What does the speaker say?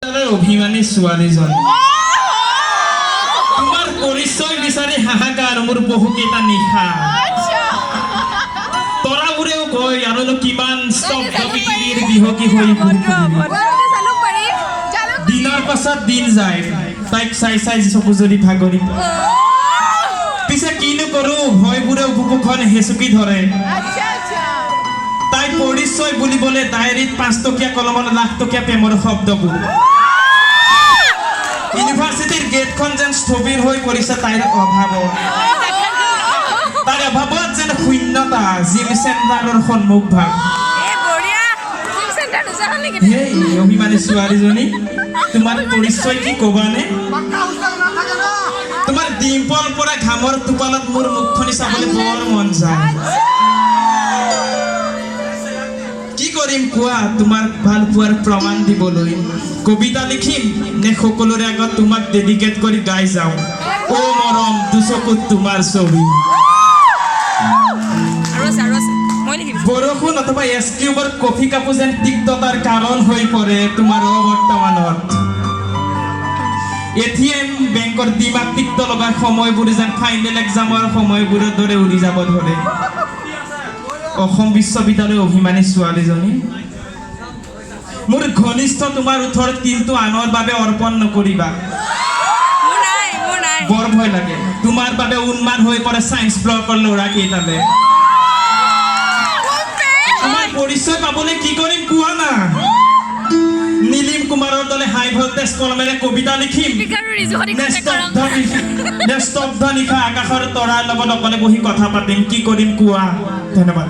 অভিমানী ছোৱালীজনী, তোমাৰ পৰিচয় বিচাৰি হাহাকাৰ মোৰ বহুকেইটা নিশা। তৰাবোৰেও কয়, আৰুনো কিমান স্তব্ধ পৃথিৱীৰ বিহগী হৈ ঘূৰি ফুৰিবি? দিনৰ পাছত দিন যায়, তাইক চাই চাই চকু যদি ভাগৰি পৰে। পিছে কিনো কৰো, ভয়বোৰেও বুকুখন হেঁচুকি ধৰে। তাই পৰিচয় বুলিবলে ডায়েৰীত 5 টকীয়া কলমত লাখ টকীয়া প্ৰেমৰ শব্দবোৰ। ইউনিভাৰ্চিটিৰ গেটখন যেন স্থবিৰ হৈ পৰিছে তাইৰ অভাৱত। তাইৰ অভাৱত যেন শূন্যতা জিম চেণ্টাৰৰ সন্মুখ ভাগ। হেই অভিমানী ছোৱালীজনী, তোমাৰ পৰিচয় কি কবানে? তোমাৰ ডিম্পল পৰা ঘামৰ টোপালত মোৰ মুখখনি চাবলৈ বৰ মন যায়। কি কৰিম কোৱা, তোমাক ভাল পোৱাৰ প্ৰমাণ দিবলৈ কবিতা লিখিম নে সকলোৰে আগত তোমাক ডেডিকেট কৰি গাই যাওঁ, অ' মৰম, দুচকুত তোমাৰ ছবি? আৰু আছে, আৰু আছে, মই লিখি দিছোঁ। বৰষুণ অথবা এছ কিউবৰ কফি কাপো যেন তিক্ততাৰ কাৰণ হৈ পৰে তোমাৰ অবৰ্তমানত। এটিএম বেংকৰ দিমাগ তিক্ত লগা সময়বোৰ যেন ফাইনেল এক্সামৰ সময়বোৰৰ দৰে উৰি যাব ধৰে। অসম বিশ্ববিদ্যালয়ৰ অভিমানী ছোৱালীজনী, মোৰ ঘনিষ্ঠ তোমাৰ ওঠৰ তিলটো আনৰ বাবে অৰ্পণ নকৰিবা। মোৰ নাই, মোৰ নাই। বৰ ভয় লাগে, তোমাৰ বাবে উন্মাদ হৈ পৰে চায়েন্স ব্লকৰ ল'ৰাকেইটালে। তোমাৰ পৰিচয় পাবলৈ কি কৰিম কোৱা না? নীলিম কুমাৰৰ দৰে হাই ভল্টেজ কলমেৰে কবিতা লিখিম আৰু ৰিজুহঁতে নে কণ্টেক্ট কৰক। স্তব্ধ নিশা আকাশৰ তৰাৰ লগত অকলে বহি কথা পাতিম? কি কৰিম কোৱা? ধন্যবাদ।